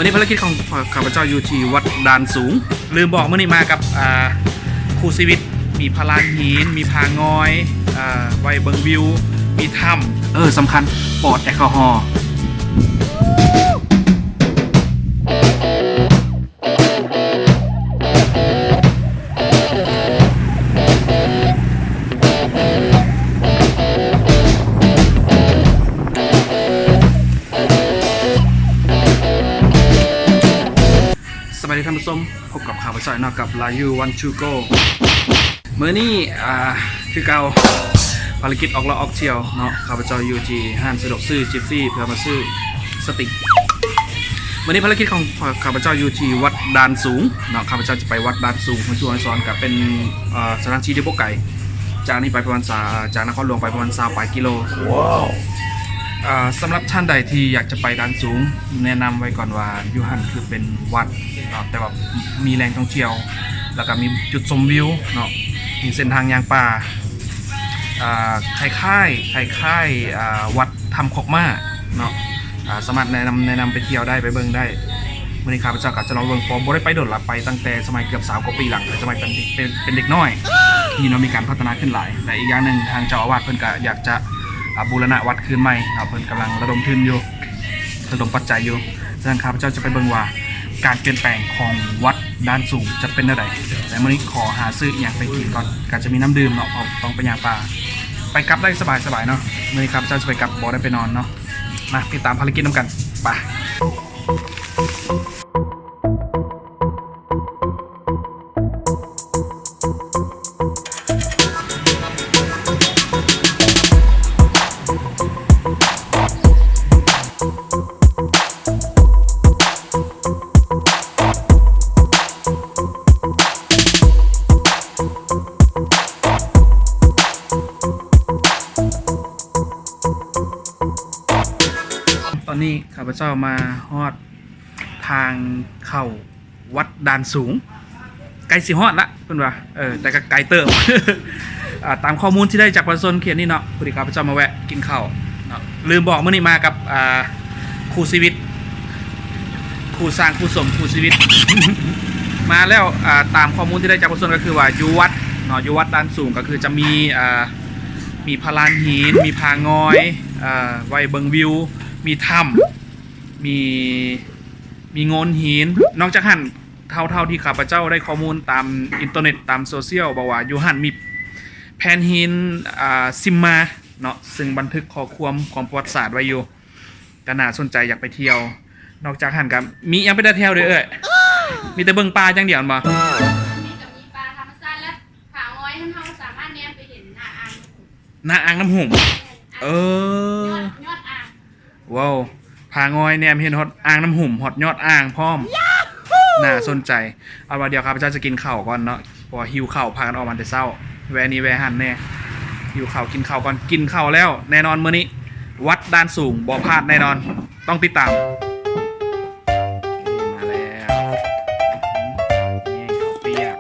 ມື້ນີ້ພາລະກິດຂອງຂ້າພະເຈົ້າຢູ່ທີ່ວັດດານສູງ. ລືມບອກ ມື້ນີ້ມາກັບ ອ່າ ຄູ່ຊີວິດ, ມີພະລານຫີນ, ມີຜາງອຍ, ອ່າ ໄວ້ເບິ່ງວິວ, ມີຖ້ຳ, ເອີ ສຳຄັນ ປອດແອລກໍຮໍ. ສະບາຍດີທ່ານຜູ້ຊົມ, ພົບກັບຂ້າພະເຈົ້າເນາະ ກັບ Layu Want to Go. ມື້ນີ້ ອ່າ ຄືເກົ່າ ພາລະກິດອອກເລາະອອກທ່ຽວເນາະ. ຂ້າພະເຈົ້າຢູ່ທີ່ຮ້ານສະດວກຊື້ Jiffy ເພື່ອມາຊື້ສະຕິກ. ມື້ນີ້ພາລະກິດຂອງຂ້າພະເຈົ້າຢູ່ທີ່ວັດດານສູງເນາະ. ຂ້າພະເຈົ້າຈະໄປວັດດານສູງ ເພື່ອຊວນສອນ ກໍເປັນ ເອີ ສະຖານທີ່ທີ່ບໍ່ໄກ ຈາກນີ້ໄປປະມານ ຈາກນະຄອນຫຼວງໄປປະມານຊາວປາຍກິໂລ. ວ້າວ ເອີ ສຳລັບທ່ານໃດທີ່ຢາກຈະໄປດານສູງ ແນະນຳໄວ້ກ່ອນວ່າ ຢູ່ຫັ້ນຄືເປັນວັດເນາະ ແຕ່ວ່າມີແຫຼ່ງທ່ອງທ່ຽວ ແລ້ວກໍມີຈຸດຊົມວິວເນາະ, ມີເສັ້ນທາງຍ່າງປ່າ ອ່າ ຄ້າຍໆ ຄ້າຍໆ ອ່າ ວັດຖ້ຳຄອກມ້າເນາະ. ອ່າ ສາມາດແນະນຳ ແນະນຳໄປທ່ຽວໄດ້ ໄປເບິ່ງໄດ້. ມື້ນີ້ຂ້າພະເຈົ້າກໍຈະລອງເບິ່ງ ເພາະບໍ່ໄດ້ໄປດົນລະ, ໄປຕັ້ງແຕ່ສະໄໝເກືອບຊາວກວ່າປີຫຼັງ ສະໄໝເປັນ ເປັນ ເປັນເດັກນ້ອຍ. ນີ້ເນາະ ມີການພັດທະນາຂຶ້ນຫຼາຍ ແລະ ອີກຢ່າງໜຶ່ງ ທາງເຈົ້າອາວາດເພິ່ນກໍຢາກຈະ ອ່າ ບູລະນະວັດຄືນໃໝ່ເນາະ, ເພິ່ນກຳລັງລະດົມທຶນຢູ່ ລະດົມປັດໄຈຢູ່. ສະນັ້ນ ຂ້າພະເຈົ້າຈະໄປເບິ່ງວ່າ ການປ່ຽນແປງຂອງວັດດານສູງຈະເປັນແນວໃດ. ແຕ່ມື້ນີ້ຂໍຫາຊື້ອີ່ຫຍັງໄປກິນກ່ອນ, ກໍຈະມີນ້ຳດື່ມເນາະ ເພາະຕ້ອງໄປຍ່າງປ່າ. ໄປກັບໄດ້ສະບາຍໆເນາະ. ມື້ນີ້ຂ້າພະເຈົ້າຈະໄປກັບ ບໍ່ໄດ້ໄປນອນເນາະ. ມາຕິດຕາມພາລະກິດນຳກັນ ໄປ. ຕອນນີ້ຂ້າພະເຈົ້າມາຮອດທາງເຂົ້າ ວັດດານສູງ ໃກ້ຊິຮອດລະເພິ່ນວ່າ ເອີ ແຕ່ກໍໄກເຕີບ. ອ່າ ຕາມຂໍ້ມູນທີ່ໄດ້ຈາກປະຊາຊົນເຂດນີ້ເນາະ, ພໍດີຂ້າພະເຈົ້າມາແວະກິນເຂົ້າເນາະ. ລືມບອກ ມື້ນີ້ມາກັບ ອ່າ ຄູ່ຊີວິດ, ຄູ່ສ້າງ ຄູ່ສົມ ຄູ່ຊີວິດ ມາແລ້ວ. ອ່າ ຕາມຂໍ້ມູນທີ່ໄດ້ຈາກປະຊາຊົນກໍຄືວ່າ ຢູ່ວັດເນາະ, ຢູ່ວັດດານສູງກໍຄືຈະມີ ອ່າ ມີພະລານຫີນ, ມີຜາງອຍ ເອີ ໄວ້ເບິ່ງວິວ, ມີຖ້ຳ, ມີ ມີໂງ່ນຫີນ. ນອກຈາກຫັ້ນ ເທົ່າ ເທົ່າທີ່ຂ້າພະເຈົ້າໄດ້ຂໍ້ມູນຕາມອິນເຕີເນັດ ຕາມໂຊຊຽວ ບອກວ່າຢູ່ຫັ້ນມີແຜ່ນຫີນ ອ່າ ຊິມມາເນາະ, ເຊິ່ງບັນທຶກຂໍ້ຄວາມຂອງປະຫວັດສາດໄວ້ຢູ່ ກໍໜ້າສົນໃຈ ຢາກໄປທ່ຽວ. ນອກຈາກຫັ້ນກໍມີຫຍັງໄປແຕ່ທ່ຽວເດີ້ເອື້ອຍ? ມີແຕ່ເບິ່ງປ່າຢ່າງດຽວແມ່ນບໍ່? ມີ ກໍມີປ່າທຳມະຊາດ ແລະ ຜາງອຍຫັ້ນ ເຮົາສາມາດແນມໄປເຫັນໜ້າອ່າງ ໜ້າອ່າງນ້ຳຫຸ່ມ. ເອີ ຍອດ ຍອດອ່າງ. ວ້າວ ຜາງອຍແນມເຫັນຮອດອ່າງນ້ຳຫຸ່ມ ຮອດຍອດອ່າງພ້ອມ. ໜ້າສົນໃຈ. ເອົາວ່າດຽວຂ້າພະເຈົ້າຈະກິນເຂົ້າກ່ອນເນາະ ເພາະວ່າຫິວເຂົ້າ ພາກັນອອກມາແຕ່ເຊົ້າ ແວ່ນີ້ແວ່ຫັ້ນແດ່. ຫິວເຂົ້າ ກິນເຂົ້າກ່ອນ. ກິນເຂົ້າແລ້ວ ແນ່ນອນມື້ນີ້ ວັດດານສູງ ບໍ່ພາດແນ່ນອນ. ຕ້ອງຕິດຕາມ. ນີ້ມາແລ້ວ ນີ້ເຂົ້າປຽກ.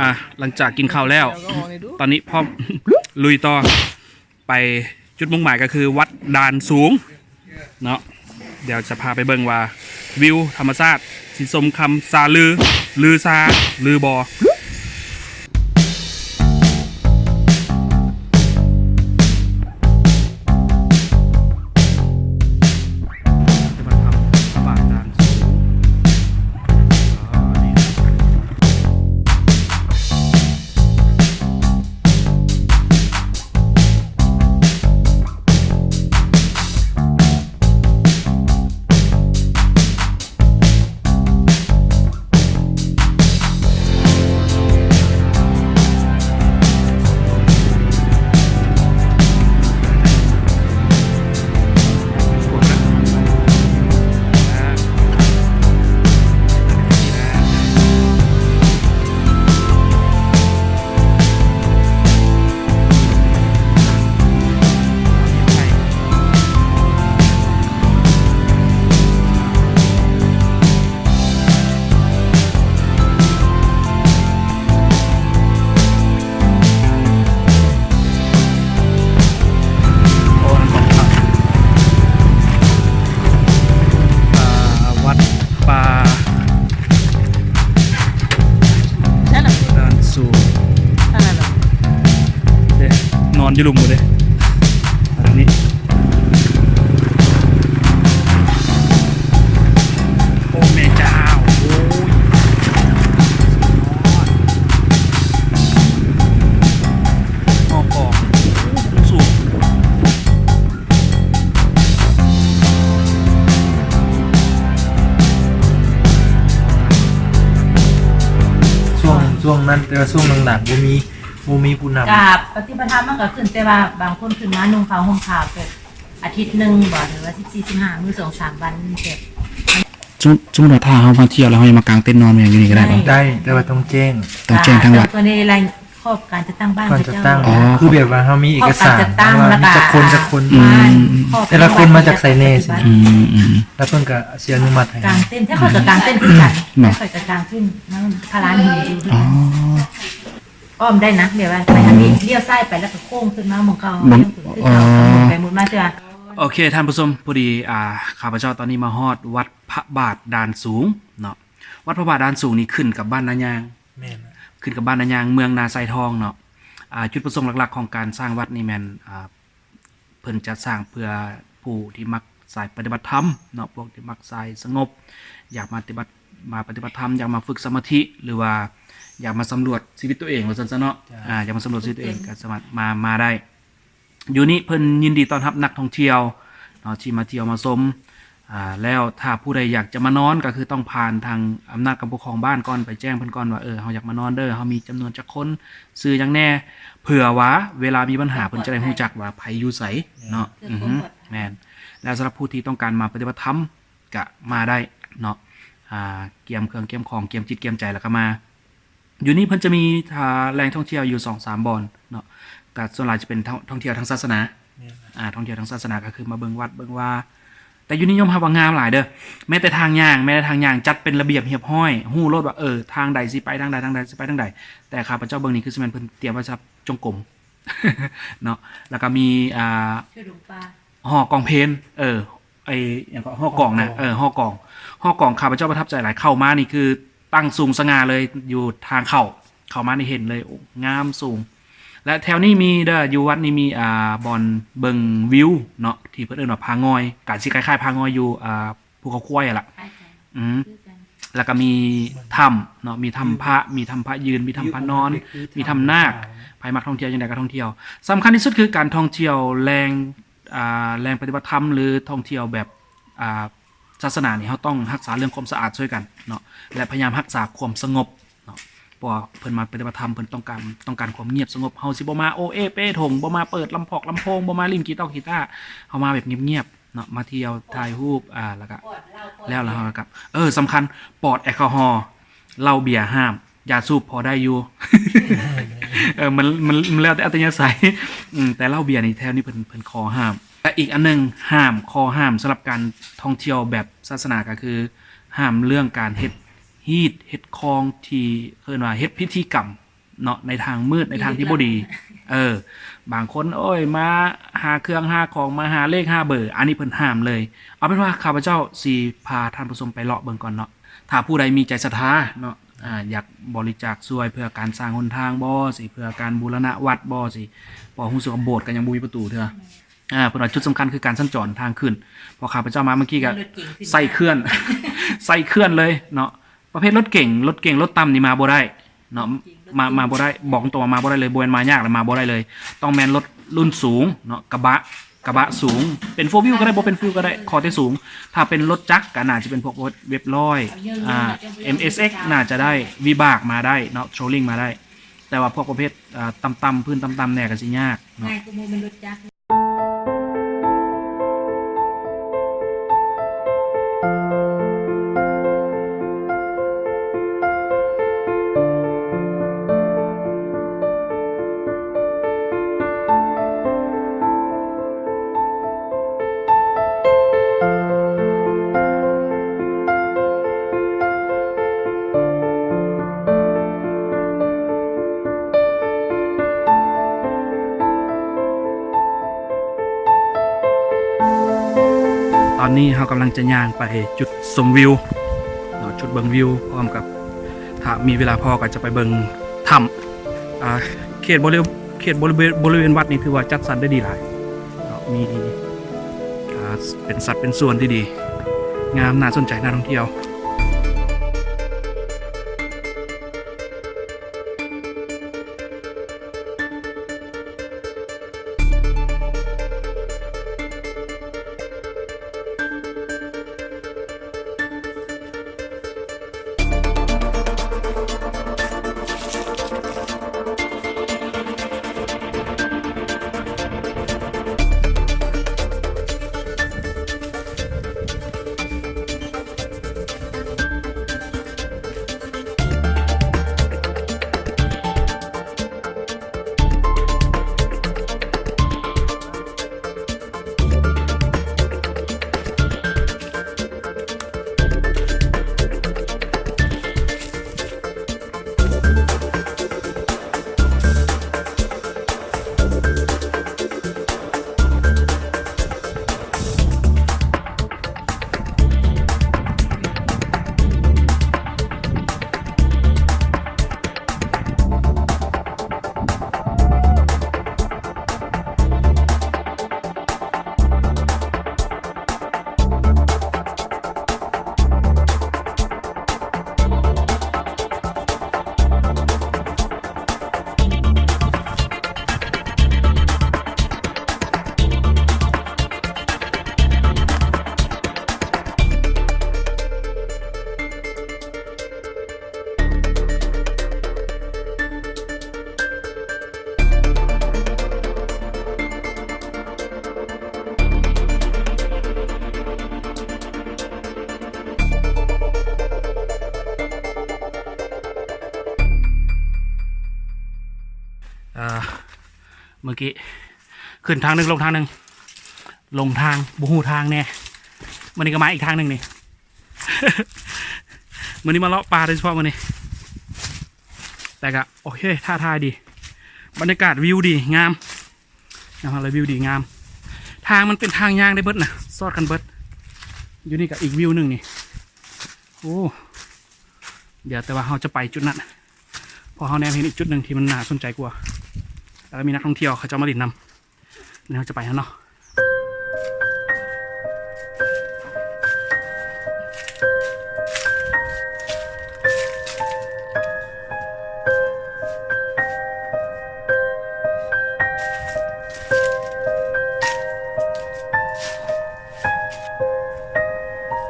ອ່ະ ຫຼັງຈາກກິນເຂົ້າແລ້ວ ຕອນນີ້ພ້ອມລຸຍຕໍ່ ໄປຈຸດມຸ່ງໝາຍກໍຄືວັດດານສູງເນາະ. ດຽວຈະພາໄປເບິ່ງວ່າ ວິວທຳມະຊາດ ຊິສົມຄຳຊາລື ລືຊາ ລືບໍ່. ອ່ ເດ້ ນອນຢູ່ລຸ່ມພຸ້ນເດ້ ອັນນີ້ ໂອ້ ແມ່ເຈົ້າ ໂອ້ຍ ຮອບກອງ ໂອ້ ສູງ. ຊ່ວງ ຊ່ວງນັ້ນ ແຕ່ວ່າຊ່ວງຫຼັງໆ ບໍ່ມີ ບໍ່ມີຜູ້ນຳ. ກະປະຕິບັດທຳມັນກະຂຶ້ນ ແຕ່ວ່າບາງຄົນຂຶ້ນມານຸ່ງຂາວຫົ່ມຂາວ ແບບອາທິດໜຶ່ງບໍ ຫຼືວ່າສິບສີ່ ສິບຫ້າມື້ ສອງສາມວັນແບບ. ສົມ ສົມມຸດວ່າຖ້າເຮົາມາທ່ຽວແລ້ວ ເຮົາຢາກມາກາງເຕັນນອນຫຍັງຢູ່ນີ້ກະໄດ້ບໍ່? ໄດ້ ແຕ່ວ່າຕ້ອງແຈ້ງ ຕ້ອງແຈ້ງທາງວັດ ກະ ເຈົ້າ ຕົວໃນລາຍ ຂອບການຈັດຕັ້ງບ້ານ ຂອບການຈັດຕັ້ງ ເຈົ້າ ອໍ ຄືແບບວ່າເຮົາມີເອກະສານ ຂອບການຈັດຕັ້ງ ວ່າ ແລ້ວກະມີຈັກຄົນ ຈັກຄົນ ອືມ ຂອບ ແຕ່ລະຄົນມາຈາກໃສແດ່ ປະຕິບັດ ອືມໆ ແລ້ວເພິ່ນກະຊິອະນຸມັດໃຫ້ ກາງເຕັນ ແຕ່ຂ້ອຍກະກາງເຕັນຄືກັນ ເນາະ ແຕ່ຂ້ອຍກະກາງຂຶ້ນນຳພະລານຫີນຢູ່ ອໍ ອ້ອມໄດ້ນະ ແບບວ່າໄປທາງນີ້ ລ້ຽວຊ້າຍໄປ ແລ້ວກະໂຄ້ງຂຶ້ນມາໝ່ອງເກົ່າ ໝ່ອງ ຄືເກົ່າ ອໍ ໝູນໄປໝູນມາເທື່ອ. ໂອເຄ ທ່ານຜູ້ຊົມ ພໍດີ ອ່າ ຂ້າພະເຈົ້າຕອນນີ້ມາຮອດວັດພະບາດດ່ານສູງເນາະ. ວັດພະບາດດ່ານສູງນີ້ຂຶ້ນກັບບ້ານນາຍາງ ແມ່ນ ຂຶ້ນກັບບ້ານນາຍາງ ເມືອງນາຊາຍທອງເນາະ. ອ່າ ຈຸດປະສົງຫຼັກໆຂອງການສ້າງວັດນີ້ແມ່ນ ອ່າ ເພິ່ນຈະສ້າງເພື່ອຜູ້ທີ່ມັກສາຍປະຕິບັດທຳເນາະ, ພວກທີ່ມັກສາຍສະຫງົບ ຢາກມາຕິບັດ ມາປະຕິບັດທຳ ຢາກມາຝຶກສະມາທິ ຫຼືວ່າຢາກມາສຳຫຼວດຊີວິດຕົວເອງ ວ່າຊັ້ນຊະເນາະ. ເຈົ້າ. ອາ ຢາກມາສຳຫຼວດຊີວິດຕົວເອງ ກະສາມາດມາ ມາໄດ້. ຢູ່ນີ້ເພິ່ນຍິນດີຕ້ອນຮັບນັກທ່ອງທ່ຽວເນາະ ທີ່ມາທ່ຽວມາຊົມ. ອາ ແລ້ວຖ້າຜູ້ໃດຢາກຈະມານອນ ກໍຄືຕ້ອງຜ່ານທາງອຳນາດການປົກຄອງບ້ານກ່ອນ ໄປແຈ້ງເພິ່ນກ່ອນວ່າ ເອີ ເຮົາຢາກມານອນເດີ ເຮົາມີຈຳນວນຈັກຄົນ ຊື່ຫຍັງແດ່ ເພື່ອວ່າເວລາມີບັນຫາເພິ່ນຈະໄດ້ຮູ້ຈັກວ່າໃຜຢູ່ໃສເນາະ. ເພື່ອຄວາມປອດໄພ ອືຮຶ ແມ່ນ. ແລ້ວສຳລັບຜູ້ທີ່ຕ້ອງການມາປະຕິບັດທຳ ກະມາໄດ້ເນາະ. ອາ ກຽມເຄື່ອງກຽມຂອງ ກຽມຈິດກຽມໃຈ ແລ້ວກະມາ. ຢູ່ນີ້ເພິ່ນຈະມີ ອາ ແຫຼ່ງທ່ອງທ່ຽວຢູ່ສອງສາມບ່ອນເນາະ, ກະສ່ວນຫຼາຍຈະເປັນທ່ອງ ທ່ອງທ່ຽວທາງສາສະໜາ. ແມ່ນ. ອາ ທ່ອງທ່ຽວທາງສາສະໜາ ກະຄືມາເບິ່ງວັດເບິ່ງວາ, ແຕ່ຢູ່ນີ້ຍອມຮັບວ່າງາມຫຼາຍເດີ. ແມ້ແຕ່ທາງຍ່າງ ແມ້ແຕ່ທາງຍ່າງຈັດເປັນລະບຽບຮຽບຮ້ອຍ ຮູ້ໂລດວ່າ ເອີ ທາງໃດຊິໄປທາງໃດ ທາງໃດຊິໄປທາງໃດ. ແຕ່ຂ້າພະເຈົ້າເບິ່ງນີ້ຄືຊິແມ່ນເພິ່ນຕຽມໄວ້ສຳລັບຈົງກົມເນາະ. ແລ້ວກະມີ ອາ ເສືອດົງປ່າ ຫໍກອງເພນ ເອີ ໄອ້ຫຍັງເກາະ ຫໍກອງນະ ຫໍກອງ ເອີ ຫໍກອງ ຫໍກອງ ຂ້າພະເຈົ້າປະທັບໃຈຫຼາຍ. ເຂົ້າມານີ້ຄືຕັ້ງສູງສະຫງ່າເລີຍ ຢູ່ທາງເຂົ້າ ເຂົ້າມານີ້ເຫັນເລີຍ ໂອ້ ງາມສູງ. ແລະ ແຖວນີ້ມີເດີ ຢູ່ວັດນີ້ມີ ອ່າ ບ່ອນເບິ່ງວິວເນາະ ທີ່ເພິ່ນເອີ້ນວ່າຜາງ່ອຍ ກະຊິຄ້າຍໆຜາງ່ອຍຢູ່ ອ່າ ພູເຂົາຄວາຍຫັ້ນລະ. ອືມ ຄືກັນ. ແລ້ວກະມີຖ້ຳເນາະ ມີຖ້ຳພະ ອືມ ມີຖ້ຳພະຢືນ ມີຖ້ຳພະນອນ ມີຖ້ຳນາກ. ໃຜມັກທ່ອງທ່ຽວຈັ່ງໃດກະທ່ອງທ່ຽວ. ສຳຄັນທີ່ສຸດຄືການທ່ອງທ່ຽວແຫຼ່ງ ອ່າ ແຫຼ່ງປະຕິບັດທຳ ຫຼື ທ່ອງທ່ຽວແບບ ອ່າ ສາສະໜານີ້ ເຮົາຕ້ອງຮັກສາເລື່ອງຄວາມສະອາດຊ່ວຍກັນເນາະ ແລະ ພະຍາຍາມຮັກສາຄວາມສະຫງົບເນາະ. ເພາະວ່າເພິ່ນມາປະຕິບັດທຳ ເພິ່ນຕ້ອງການ ຕ້ອງການຄວາມງຽບສະຫງົບ. ເຮົາຊິບໍ່ມາໂອເອເປໂທງ ບໍ່ມາເປີດລຳພອກລຳໂພງ ບໍ່ມາຫຼິ້ນກີຕອກກີຕາ. ເຮົາມາແບບງຽບໆເນາະ ມາທ່ຽວ ຖ່າຍຮູບ ອ່າ ແລ້ວກະ ແລ້ວ ແລ້ວເຮົາກະກັບ. ເອີ ສຳຄັນ ປອດແອລກໍຮໍ ເຫຼົ້າເບຍຫ້າມ ຢາສູບພໍໄດ້ຢູ່. ເອີ ມັນ ມັນ ມັນແລ້ວແຕ່ອັດຕະຍາໄສ. ອືມ ແຕ່ເຫຼົ້າເບຍນີ້ແຖວນີ້ເພິ່ນ ເພິ່ນຂໍຫ້າມ. ແລະ ອີກອັນໜຶ່ງ ຫ້າມ ຂໍ້ຫ້າມສຳລັບການທ່ອງທ່ຽວແບບສາສະໜາ ກໍຄືຫ້າມເລື່ອງການເຮັດຮີດເຮັດຄອງ ທີ່ເອີ້ນວ່າເຮັດພິທີກຳເນາະ ໃນທາງມືດ ໃນທາງທີ່ບໍ່ດີ. ເອີ ບາງຄົນ ໂອ້ຍ ມາຫາເຄື່ອງຫາຂອງ ມາຫາເລກຫາເບີ ອັນນີ້ເພິ່ນຫ້າມເລີຍ. ເອົາເປັນວ່າຂ້າພະເຈົ້າຊິພາທ່ານຜູ້ຊົມໄປເລາະເບິ່ງກ່ອນເນາະ. ຖ້າຜູ້ໃດມີໃຈສັດທາເນາະ ອ່າ ຢາກບໍລິຈາກຊ່ວຍເພື່ອການສ້າງຫົນທາງບໍ ຊິເພື່ອການບູລະນະວັດບໍ ຊິ ເພາະຮູ້ສຶກວ່າໂບດກໍຍັງບໍ່ມີປະຕູເທື່ອ. ອ່າ ເພິ່ນວ່າຈຸດສຳຄັນຄືການສັນຈອນທາງຂຶ້ນ ເພາະຂ້າພະເຈົ້າມາເມື່ອກີ້ກໍ ລົດເກັງຂຶ້ນ ໃສ່ເຄື່ອນ ໃສ່ເຄື່ອນເລີຍເນາະ. ປະເພດລົດເກັງ ລົດເກັງລົດຕ່ຳນີ້ມາບໍ່ໄດ້ເນາະ ລົດເກັງ ມາ ມາບໍ່ໄດ້ ບອກຕົງວ່າມາບໍ່ໄດ້ເລີຍ ບໍ່ແມ່ນມາຍາກແລ້ວ ມາບໍ່ໄດ້ເລີຍ. ຕ້ອງແມ່ນລົດລຸ້ນສູງເນາະ ກະບະ ກະບະສູງ ເປັນໂຟວິວກໍໄດ້ ບໍ່ເປັນໂຟວິວກໍໄດ້ ຂໍແຕ່ສູງ. ຖ້າເປັນລົດຈັກກໍໜ້າຈະເປັນພວກເວັບຮ້ອຍ ອ່າ ເອັມເອັສເອັກ ໜ້າຈະໄດ້ ວິບາກມາໄດ້ເນາະ ໂທລິງມາໄດ້. ແຕ່ວ່າພວກປະເພດ ເອີ ຕ່ຳໆ ພື້ນຕ່ຳໆແດ່ກໍຊິຍາກເນາະ. ງ່າຍກວ່າໝູ່ແມ່ນລົດຈັກ. ຕອນນີ້ເຮົາກຳລັງຈະຍ່າງໄປຈຸດຊົມວິວເນາະ ຈຸດເບິ່ງວິວ ພ້ອມກັບຖ້າມີເວລາພໍກໍຈະໄປເບິ່ງຖ້ຳ ອ່າ ເຂດບໍລິ ເຂດບໍລິເວນ ບໍລິເວນວັດນີ້ຖືວ່າຈັດສັນໄດ້ດີຫຼາຍເນາະ ມີ ອ່າ ເປັນສັດເປັນສ່ວນທີ່ດີ ງາມ ໜ້າສົນໃຈ ໜ້າທ່ອງທ່ຽວ. ອ່າ ເມື່ອກີ້ຂຶ້ນທາງໜຶ່ງ ລົງທາງໜຶ່ງ ຫຼົງທາງ ບໍ່ຮູ້ທາງແນ່. ມື້ນີ້ກໍມາອີກທາງໜຶ່ງນີ້ ມື້ນີ້ມາເລາະປ່າໂດຍສະເພາະມື້ນີ້ ແຕ່ກໍໂອເຄ ທ້າທາຍດີ ບັນຍາກາດວິວດີງາມ ຍາມເຮົາລະວິວດີງາມ. ທາງມັນເປັນທາງຍ່າງໄດ້ເບິດນະ ສອດກັນເບິດ. ຢູ່ນີ້ກໍອີກວິວໜຶ່ງນີ້ ໂອ້ ດຽວແຕ່ວ່າເຮົາຈະໄປຈຸດນັ້ນ ເພາະເຮົາແນມເຫັນອີກຈຸດໜຶ່ງທີ່ມັນໜ້າສົນໃຈກວ່າ ແລ້ວກໍມີນັກທ່ອງທ່ຽວເຂົາເຈົ້າມາຫຼິ້ນນຳ. ດຽວເຮົາຈະໄປຫັ້ນເນາະ.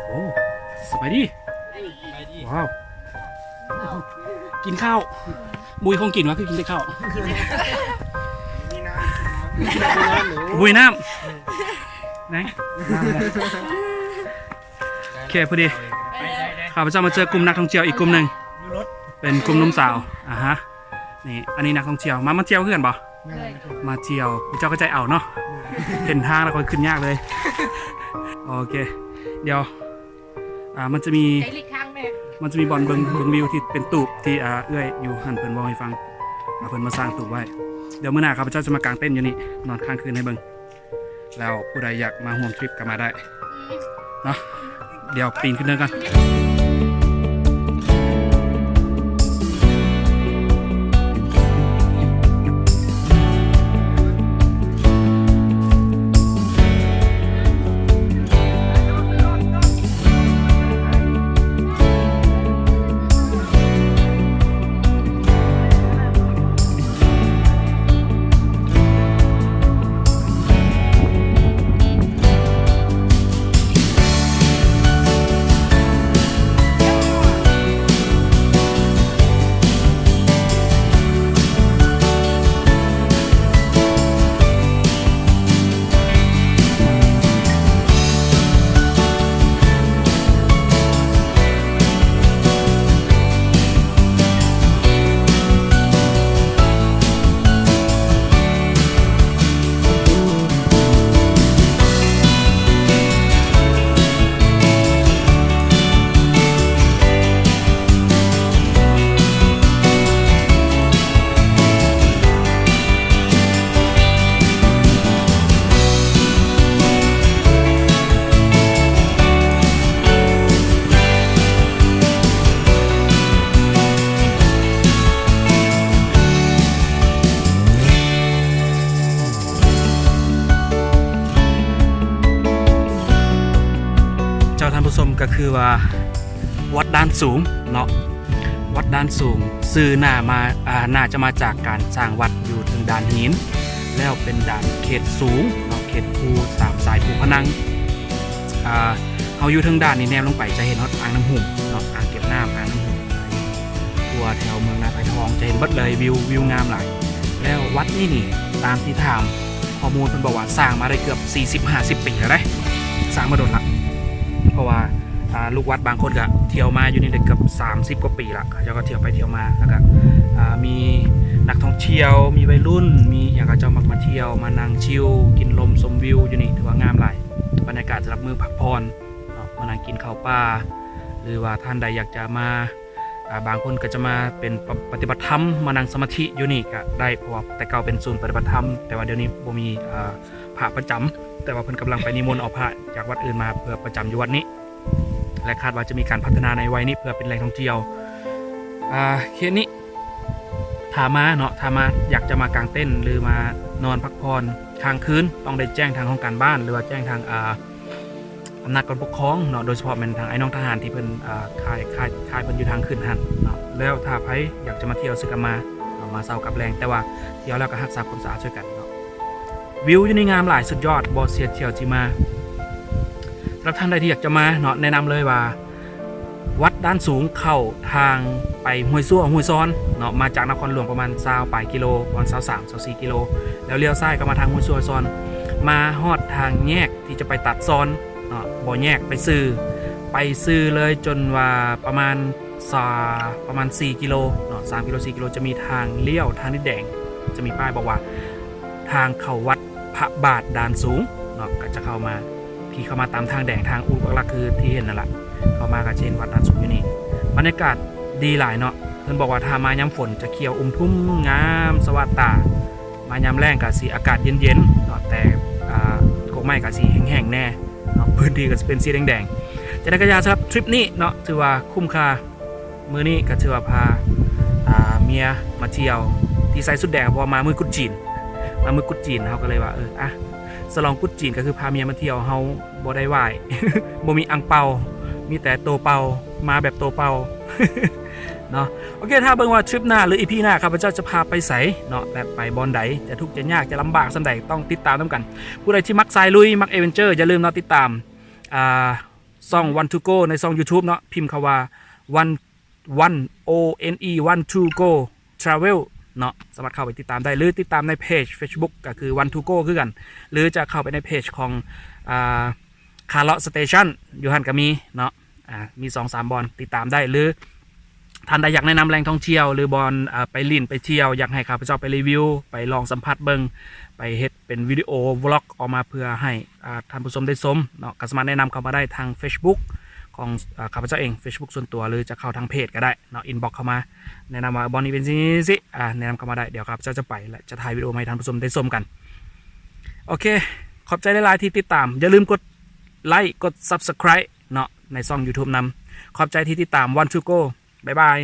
ໂອ້ ສະບາຍດີ. ສະບາຍດີ. ວ້າວ ກິນເຂົ້າ ບໍ່ມີຂອງກິນຫວາ ຄືກິນແຕ່ເຂົ້າ? ບໍ່ມີນ້ຳ ບໍ່ມີນ້ຳ. ໄດ້ ໂອເຄ ພໍດີ ຂ້າພະເຈົ້າມາເຈີກຸ່ມນັກທ່ອງທ່ຽວອີກກຸ່ມໜຶ່ງ ເປັນກຸ່ມໜຸ່ມສາວ. ອາຮະ ນີ້ ອັນນີ້ນັກທ່ອງທ່ຽວ ມາ ມາທ່ຽວເຮືອນບໍ່? ມາທ່ຽວ ເຈົ້າກໍໃຈເອົາເນາະ ເຫັນທາງແລ້ວຂ້ອຍຂຶ້ນຍາກເລີຍ. ໂອເຄ ດຽວ ອ່າ ມັນຈະມີ ໃຈຫຼີກທາງແດ່ ມັນຈະມີບ່ອນເບິ່ງ ເບິ່ງວິວທີ່ເປັນຕູບທີ່ ອ່າ ເອື້ອຍຢູ່ຫັ້ນເພິ່ນເວົ້າໃຫ້ຟັງ ວ່າເພິ່ນມາສ້າງຕູບໄວ້. ດຽວມື້ໜ້າຂ້າພະເຈົ້າຈະມາກາງເຕັນຢູ່ນີ້ ນອນຄ້າງຄືນໃຫ້ເບິ່ງ ແລ້ວຜູ້ໃດຢາກມາຮ່ວມທຣິບກໍມາໄດ້ເນາະ. ດຽວປີນຂຶ້ນເດີກ່ອນ. ສະ ຄືວ່າວັດດານສູງເນາະ ວັດດານສູງ ຊື່ໜ້າມາ ອ່າ ໜ້າຈະມາຈາກການສ້າງວັດຢູ່ເທິງດານຫີນ ແລ້ວເປັນດານເຂດສູງເນາະ ເຂດພູ ຕາມສາຍພູພະນັງ. ອ່າ ເຮົາຢູ່ເທິງດານນີ້ແນມລົງໄປຈະເຫັນຮອດອ່າງນ້ຳຫຸ່ມເນາະ ອ່າງເກັບນ້ຳ ອ່າງນ້ຳຫຸ່ມ ທົ່ວແຖວເມືອງນາໄຊທອງ ຈະເຫັນເບິດເລີຍ ວິວ ວິວງາມຫຼາຍ. ແລ້ວວັດນີ້ນີ້ ຕາມທີ່ຖາມຂໍ້ມູນ ເພິ່ນບອກວ່າສ້າງມາໄດ້ເກືອບສີ່ສິບຫ້າສິບປີແລ້ວເດ້ ສ້າງມາດົນລະ ເພາະວ່າ ອ່າ ລູກວັດບາງຄົນກະທ່ຽວມາຢູ່ນີ້ໄດ້ເກືອບສາມສິບກວ່າປີລະ ເຂົາເຈົ້າກໍທ່ຽວໄປທ່ຽວມາ ແລ້ວກະ ອ່າ ມີນັກທ່ອງທ່ຽວ ມີໄວລຸ້ນ ມີຫຍັງ ເຂົາເຈົ້າມັກມາທ່ຽວ ມານັ່ງຊິວ ກິນລົມຊົມວິວຢູ່ນີ້ ຖືວ່າງາມຫຼາຍ ບັນຍາກາດສຳລັບມື້ພັກຜ່ອນເນາະ ມານັ່ງກິນເຂົ້າປ່າ ຫຼືວ່າທ່ານໃດຢາກຈະມາ ອ່າ ບາງຄົນກໍຈະມາເປັນປະ ປະຕິບັດທຳ ມານັ່ງສະມາທິຢູ່ນີ້ກໍໄດ້ ເພາະວ່າແຕ່ເກົ່າເປັນສູນປະຕິບັດທຳ ແຕ່ວ່າດຽວນີ້ບໍ່ມີ ອ່າ ພະປະຈຳ ແຕ່ວ່າເພິ່ນກຳລັງໄປນິມົນເອົາພະຈາກວັດອື່ນມາເພື່ອປະຈຳຢູ່ວັດນີ້ ແລະ ຄາດວ່າຈະມີການພັດທະນາໃນໄວນີ້ເພື່ອເປັນແຫຼ່ງທ່ອງທ່ຽວ. ອ່າ ເຂດນີ້ ຖ້າມາເນາະ ຖ້າມາ ຢາກຈະມາກາງເຕັນ ຫຼືມານອນພັກຜ່ອນຄ້າງຄືນ ຕ້ອງໄດ້ແຈ້ງທາງຫ້ອງການບ້ານ ຫຼືວ່າແຈ້ງທາງ ອ່າ ອຳນາດການປົກຄອງເນາະ ໂດຍສະເພາະແມ່ນທາງອ້າຍນ້ອງທະຫານທີ່ເພິ່ນ ເອີ ຄ້າຍ ຄ້າຍ ຄ້າຍເພິ່ນຢູ່ທາງຂຶ້ນຫັ້ນເນາະ. ແລ້ວຖ້າໃຜຢາກຈະມາທ່ຽວ ເຊີນກັນມາເນາະ ມາເຊົ້າກັບແລງ ແຕ່ວ່າທ່ຽວແລ້ວກໍຮັກສາຄວາມສະອາດຊ່ວຍກັນເນາະ. ວິວຢູ່ນີ້ງາມຫຼາຍ ສຸດຍອດ ບໍ່ເສຍທ່ຽວທີ່ມາ. ສຳລັບທ່ານໃດທີ່ຢາກຈະມາເນາະ ແນະນຳເລີຍວ່າ ວັດດານສູງເຂົ້າທາງໄປຫ້ວຍຊົ່ວ ຫ້ວຍຊອນເນາະ ມາຈາກນະຄອນຫຼວງປະມານຊາວປາຍກິໂລ ປະມານຊາວສາມ ຊາວສີ່ກິໂລ ແລ້ວລ້ຽວຊ້າຍເຂົ້າມາທາງຫ້ວຍຊົ່ວ ຫ້ວຍຊອນ ມາຮອດທາງແຍກ ທີ່ຈະໄປຕັດຊອນເນາະ ບໍ່ແຍກໄປຊື່ ໄປຊື່ເລີຍຈົນວ່າປະມານ ສາ ປະມານສີ່ກິໂລເນາະ ສາມກິໂລ ສີ່ກິໂລ ຈະມີທາງລ້ຽວ ທາງດິນແດງ ຈະມີປ້າຍບອກວ່າ ທາງເຂົ້າວັດພະບາດດານສູງເນາະ ກໍຈະເຂົ້າມາ ຂີ່ເຂົ້າມາຕາມທາງແດງ ທາງອູກຫຼັກໆ ຄືທີ່ເຫັນນັ້ນລະ ເຂົ້າມາກໍຈະເຫັນວັດດານສູງຢູ່ນີ້. ບັນຍາກາດດີຫຼາຍເນາະ ເພິ່ນບອກວ່າຖ້າມາຍາມຝົນຈະຂຽວອຸ້ມທຸ່ມ ງາມສະຫວາດຕາ ມາຍາມແລ້ງກໍຊິອາກາດເຢັນໆເນາະ ແຕ່ ອ່າ ກົກໄມ້ກໍຊິແຫ້ງໆແດ່ເນາະ ພື້ນທີ່ກໍຊິເປັນສີແດງໆ. ຈັ່ງໃດກໍຢ່າ ສຳລັບທຣິບນີ້ເນາະ ຖືວ່າຄຸ້ມຄ່າ. ມື້ນີ້ກໍຖືວ່າພາ ອ່າ ເມຍມາທ່ຽວ ທີ່ໃສ່ຊຸດແດງ ເພາະວ່າມາມື້ກຸດຈີນ ມາມື້ກຸດຈີນ ເຮົາກໍເລີຍວ່າ ເອີ ອ່ະ ສະຫຼອງກຸດຈີນ ກໍຄືພາເມຍມາທ່ຽວ ເຮົາບໍ່ໄດ້ຫວ້າຍ ບໍ່ມີອັ່ງເປົາ ມີແຕ່ໂຕເປົ່າ ມາແບບໂຕເປົ່າເນາະ. ໂອເຄ ຖ້າເບິ່ງວ່າທຣິບໜ້າ ຫຼື ອີພີໜ້າ ຂ້າພະເຈົ້າຈະພາໄປໃສເນາະ ແບບໄປບ່ອນໃດ ຈະທຸກຈະຍາກ ຈະລຳບາກສ່ຳໃດ ຕ້ອງຕິດຕາມນຳກັນ. ຜູ້ໃດທີ່ມັກສາຍລຸຍ ມັກແອດເວັນເຈີ ຢ່າລືມເນາະ ຕິດຕາມ ອ່າ ຊ່ອງ One to Go ໃນຊ່ອງ YouTube ເນາະ ພິມຄຳວ່າ One One O N E One to Go Travel ເນາະ ສາມາດເຂົ້າໄປຕິດຕາມໄດ້ ຫຼື ຕິດຕາມໃນເພຈ Facebook ກໍຄື One to Go ຄືກັນ ຫຼື ຈະເຂົ້າໄປໃນເພຈຂອງ ອ່າ Car Lot Station ຢູ່ຫັ້ນກໍມີເນາະ ອ່າ ມີສອງສາມບ່ອນ ຕິດຕາມໄດ້ ຫຼື ທ່ານໃດຢາກແນະນຳແຫຼ່ງທ່ອງທ່ຽວ ຫຼື ບ່ອນ ອ່າ ໄປຫຼິ້ນໄປທ່ຽວ ຢາກໃຫ້ຂ້າພະເຈົ້າໄປຣີວິວ ໄປລອງສຳຜັດເບິ່ງ ໄປເຮັດເປັນວິດີໂອ vlog ອອກມາເພື່ອໃຫ້ ອ່າ ທ່ານຜູ້ຊົມໄດ້ຊົມເນາະ ກໍສາມາດແນະນຳເຂົ້າມາໄດ້ທາງ Facebook ຂອງ ອ່າ ຂ້າພະເຈົ້າເອງ Facebook ສ່ວນຕົວ ຫຼື ຈະເຂົ້າທາງເພຈກໍໄດ້ເນາະ inbox ເຂົ້າມາ ແນະນຳວ່າບ່ອນນີ້ເປັນຊີ້ໆ ອ່າ ແນະນຳເຂົ້າມາໄດ້ ດຽວຂ້າພະເຈົ້າຈະໄປ ແລະ ຈະຖ່າຍວິດີໂອມາໃຫ້ທ່ານຜູ້ຊົມໄດ້ຊົມກັນ. ໂອເຄ ຂອບໃຈຫຼາຍໆທີ່ຕິດຕາມ ຢ່າລືມກົດໄລ ກົດ Subscribe ເນາະ ໃນຊ່ອງ YouTube ນຳ. ຂອບໃຈທີ່ຕິດຕາມ One to Go ບາຍບາຍ.